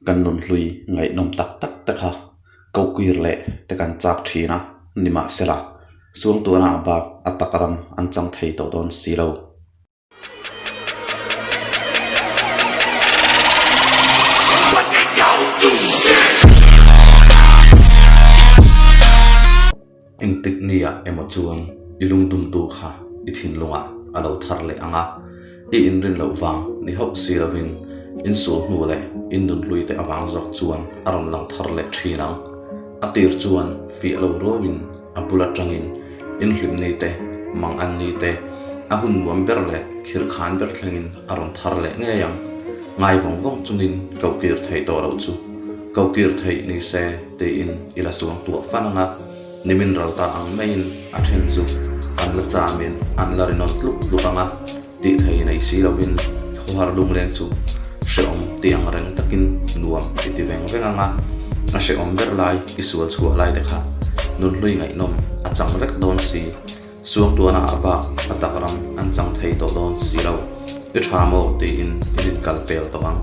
Kan nunhlui ngaihnawm tak tak te kha kohkir leh te kan chak thin a, nimahsela, Suangtuahna bak a tak ram an chang thei tawh dawn si lo. Engtik niah emaw chuan i lungdumtu kha i thinlungah a lo thar leh ang a, i inrin loh vang ni hauh si lovin insual hnu leh innunhlui te avang zawk chuan a rawn lang thar leh thin ang. A tir chuan fiah lo ruauin a bul atangin inhlim ni te, mang an ni te, a hun nuam ber leh khir khan ber thlengin a rawn thar leh ngei ang. Ngai vawng vawng chungin kohkir thei tawh loh chu kohkir theih ni se tiin i la chuang tuah fan ang a, nimin ral ta ang maiin a then chu an la chamin an la rinawn tluk tluk ang a, tih thei nei si lovin khawhar lungleng chu hrehawm ti ang reng takin nuam i ti veng veng ang a, a hrehawm ber lai i sual chhuah lai te kha nunhlui ngaihnawm a chang vek dawn si, suangtuahna ah bak a tak ram an chang thei tawh dawn si lo, i tha maw tiin i rin kal pel tawh ang.